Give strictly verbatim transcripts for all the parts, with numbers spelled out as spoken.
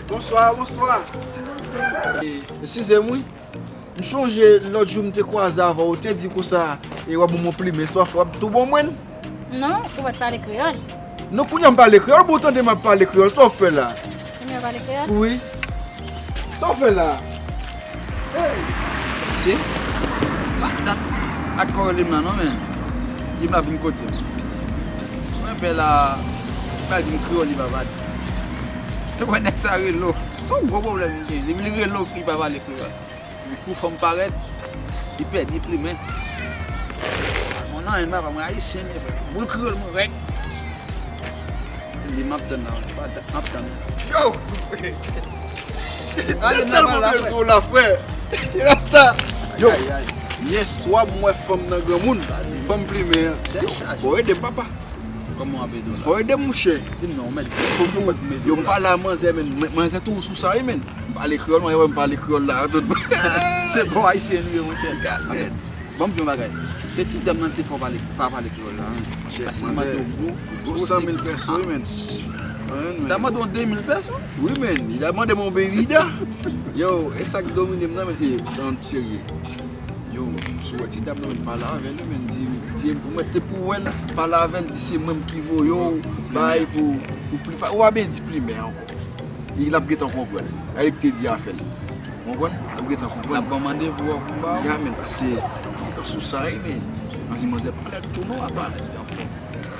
Bonswa, bonswa. E, eskize m, wi. M chonje lòt jou m te kwaze avè w, ou te di konsa, e w ap ban m yon plimen, sa w ap tou ban mwen l? Non, ou pa t pale kreyòl. Non, kounye a m pale kreyòl, bon, ou tande m ap pale kreyòl, sa w ap fè la? Kounye a w pale kreyòl? Wi. Sa w ap fè la? Hey! Mesye, pa dat ak kò rele m la non, men. Di m la vin kote m. Mwen pè la, pa di m kreyòl li pa pale. Ou wè nèg sa rele w. Se yon gwo pwoblèm li gen. Depi li rele w, li pa pale kreyòl. Li pou fè m parèt, li pèdi plimen. Mwen nan en papa, mwen ayisyen, men frè. Boul kreyòl mwen rèk. Li m ap tann la, pa dat m ap tann. Yo! Gade m nan pale la, frè. Sou la, frè. Rasta. Yo. Yè swa m wè fanm nan granmoun. Fanm plimen an. Yo, fò ede m, papa. Kòman w ap ede w la? Fò ede m, monchè. Di m non, ou mèt. Fò pou yo m pale a manzè, men manzè tou sou sa, wi, men. M pale kreyòl, mwen, m pale kreyòl la, tout. Se bon ayisyen nou ye, monchè. Ban m di yon bagay. Se ti dam nan te fè w pale, pa pale kreyòl la, wi. Paske li mande w gwo, gwo san mil pèso, wi, men. Li ta mande w de mil pèso? Wi, men. Li ta mande m yon bebida. Yo, e sa k domine m nan, men, e, an serye. Yo, si w wè ti dam nan, men, pale avè l, wi, men. Di, di, ou mèt te pou wè l, pale avè l, di se mwen ki voye w, bay pou, pou pli pa, ou pa byen di plimen ankò. Li, l ap gentan konprann. Sa li te di a fè l. Ou konprann? L ap gentan konprann. L ap ban randevou an pou ba w. Ya, men, pase, sou sa, wi, men. Ann di manzè pa lèd tou non, apa. Li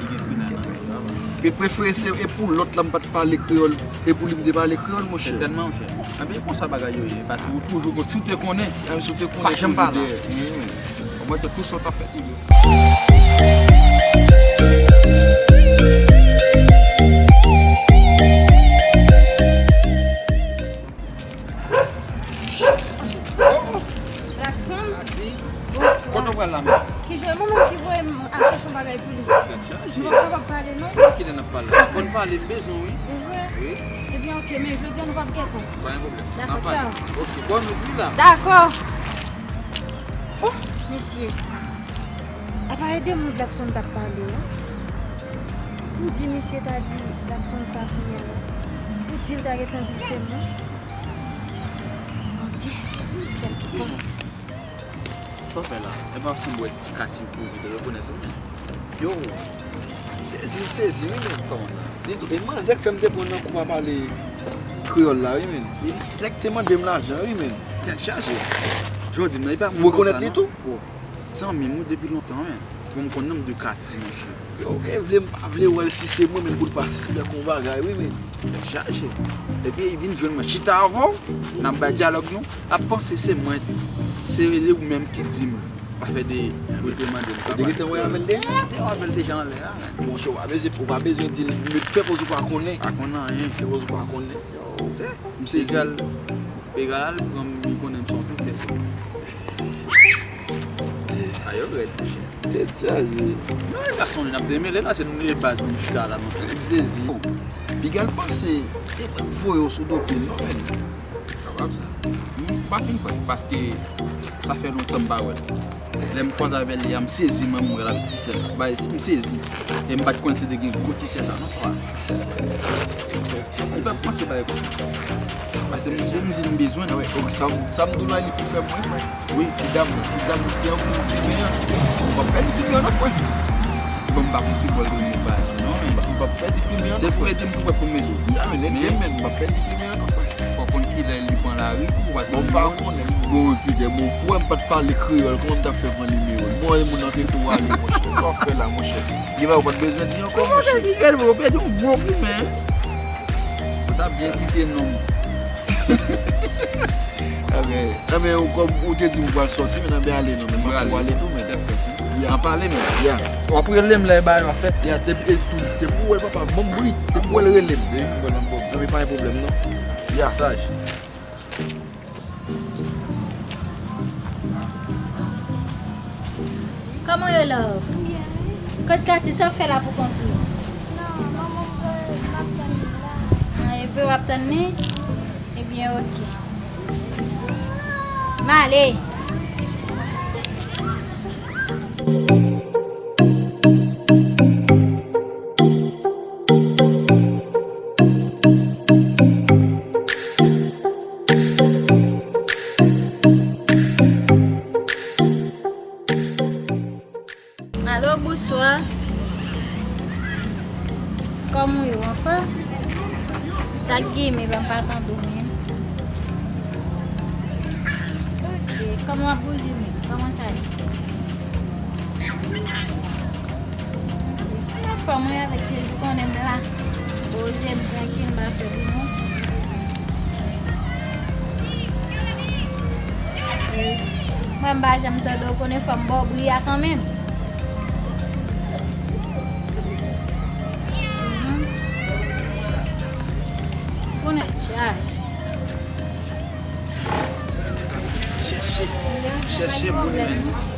gen frenay nan li, papa. Pe prefere se, e pou lòt la, m pa t pale kreyòl, e pou li, m te pale kreyòl, monchè. Sètènman, monchè. Anben, e konsa bagay yo ye. Pase ou toujou, si w te konnen, si w te konnen, pa janm pale. Omwen, tout sa w t ap fè toujou. Jackson? Adi. Bonswa. Kote w pral la menm? Ki jan, mwen menm ki voye m al chèche yon bagay pou li. Tèt chaje. Nou pa kapab pale, non? Kilè n ap pale? Konn pale, m bezwen w, wi. Ou vre? Wi. Ebyen, oke, men jodi a nou p ap gen tan. Pa gen pwoblèm. Dakò, tchaw. Oke, bòn wout, wi, la. Dakò. Oh, mesye. Apa e de moun Blackson t ap pale a? Pou di misye ta di Blackson sa kounye a la. Pou di l ta gentan di l se mwen. Bondye, sèl ki konn. Sa w fè la? E pa w sanble wè Katy pou vin rekonèt ou menm. Yo, sezi m sezi wi menm. Kòman sa? Li tou, e manzè k fè m te pran nan kou a pale kreyòl la wi menm. E manzè k te mande m lajan wi menm. Tèt chaje. Jodi m nan, e pa moun konsa non. Ou rekonèt li tou? Zanmi m wi depi lontan, men. Bon, m konn non m de Katy, monchè. Yo, e vle m pa vle wè l, si se mwen menm pou l pa sispèk yon bagay, wi, men. Tèt chaje. Epi, li vin jwenn mwen chita avè w, n ap bay dyalòg nou, l ap panse se mwen, se li ou menm ki di m. Pa fè de, ou te mande m. Ou te gentan wè avè l deja? Te wè avè l deja anlè a, men. Monchè, ou pa bezwen, ou pa bezwen di l, fè poz ou pa konnen. Pa konnen anyen. Fè poz ou pa konnen. Yo, m sezi. Egal, egal al pran m, li konnen m se yon toutè. A yo rèd, monchè. Tèt chaje. Non, e pa sonje n ap demele la, se nou ye baz pou nou chita la, non. M sezi. Piga l panse, e mwen k voye w sou do pye l, non, men. Kapab sa. M pa fin kwè, paske sa fè lontan m pa wè l. Lè m kwaze avè l yè a, m sezi, mwen, m wè l ap di sèl. Bay, m sezi. E m pa t konn si te gen gwo ti sè sa, non, papa. Ou fè m panse bagay konsa. Paske m, m di m bezwen l. Sa, sa m di w la, li pou fè mwen, frè. Wi, ti dam, ti dam ki anvi plimen an. M p ap pèdi plimen an non, frè. Bon, m pa konn ki bò l rele baz non, men. M p ap pèdi plimen an non, frè. Se frè di m pou wè pou mezon. Ya, men, men, men, m p ap pèdi plimen an non, frè. Fò konn kilè li pran lari pou w pa. Bon, m pa konnen. Bon, epi, bon, pou wè m pa t pale kreyòl, kòman m t ap fè pran nimewo l? Bon, e moun nan te tou ale, monchè. Sa w ap fè la, monchè? Gen bagay ou pa t bezwen di ankò, monchè. Ou pèdi yon gwo plimen. Ou t ap byen site non m. Enben, enben, ou kòm ou te di m pral sòti, men enben ale non, men m ap tou ale tou, men. N ap pale, men. Ya. W ap rele m lè bagay yo ap fèt. Ya, te, e tou, te pou wè l, papa, ban m bri, te pou wè l rele m. Enben, pa gen pwoblèm, non. Ya. Saj. Kòman yo, love? Kot Katy, sa w fè la pou kont ou? Non, manman m voye m ap tann li la. A, e vre w ap tann li? Ebyen, oke. M ale. Kòman w ye, w anfòm? Sa k gen, men ban m pa tande w menm. Ok, kòman w ap bouje menm? Kòman sa ye? Mwen anfòm, mwen avèk Jezi, konnen m la. Poze m trankil, m ap fè pou nou. Mwen m pa janm tande w, konnen fò m ba w bri a kanmenm. Konnen chaj. Chèche, chèche pou li menm.